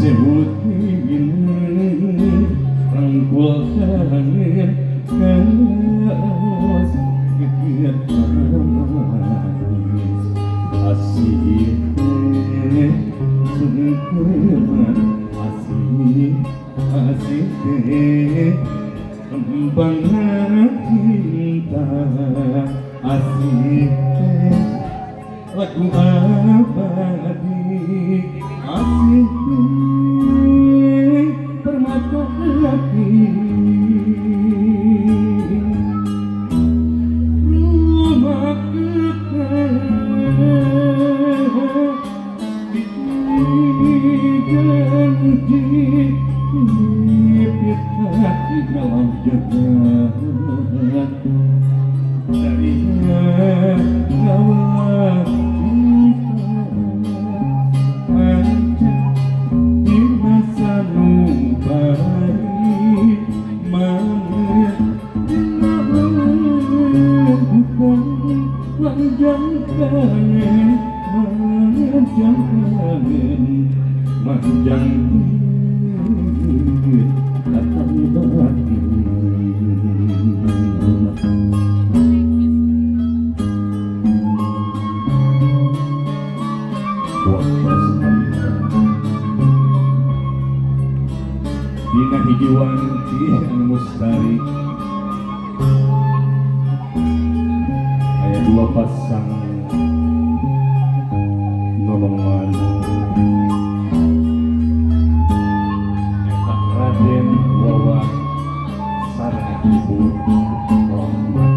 Sebutin rangkul kangen kaos geget manis asih teh sungkeman asih asih teh kembang cinta asih teh lagu abadi asih teh permata hati rumah janji hati dalam jagat dari nyawa kita ancak di masa nubari mana bukan manjang kangen manjang kangen manjang kata batin. Dina hiji wanci anu mustari aya dua pasang nolongan eta Raden Wawa sareng Ibu Rahmat.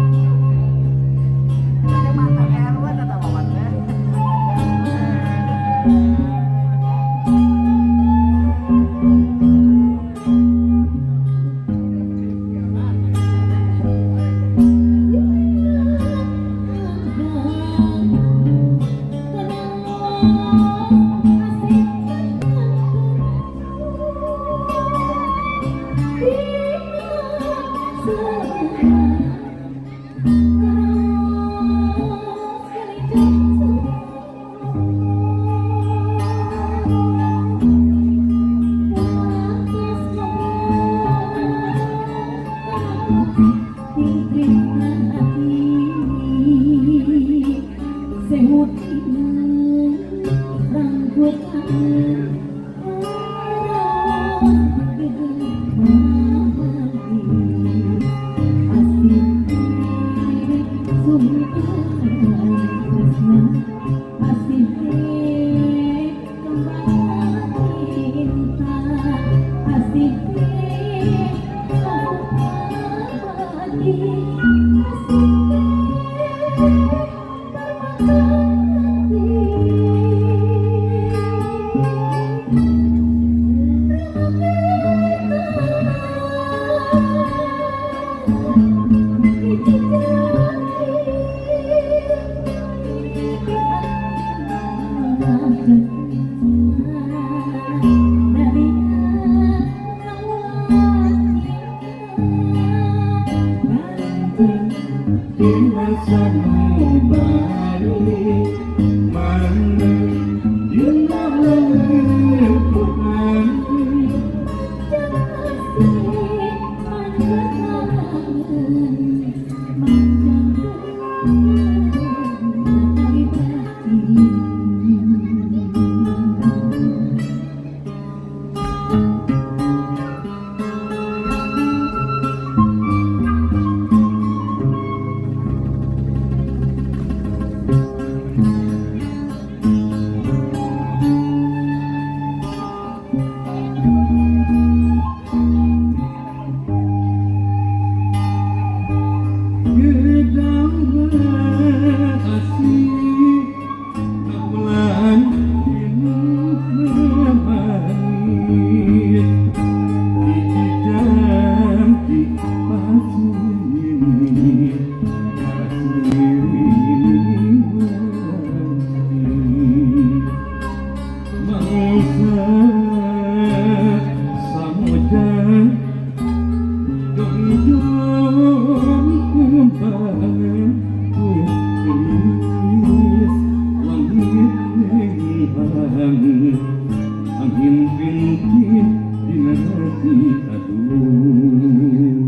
rintik dina hati aduh.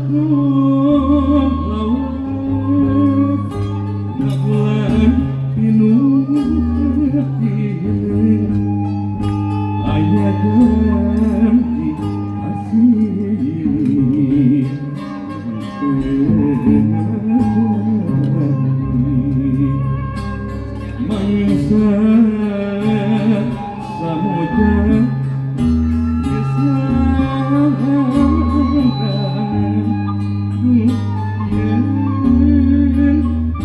Lalakon lawas ngabulan pinuh hati aya janji asih mangsa samuja.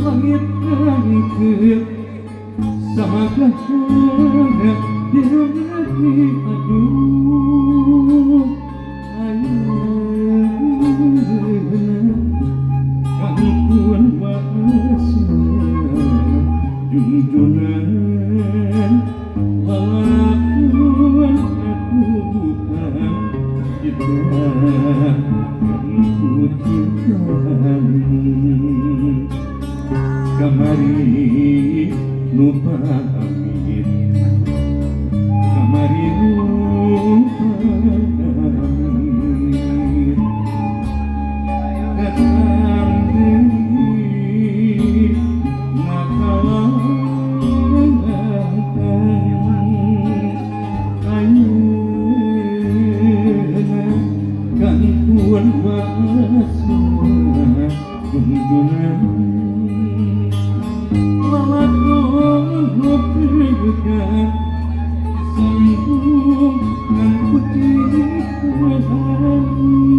Langit angker sama kahana di hati aduh ayeuna kangkuan wasa junjunan lalakon atuhan kita ku cintaan kamari nu pamit kamari nu pamit datang deui makalangan ayeuna gangguan wasa junjunan lalakon nu pigeun sanggung ngan putih Tuhan.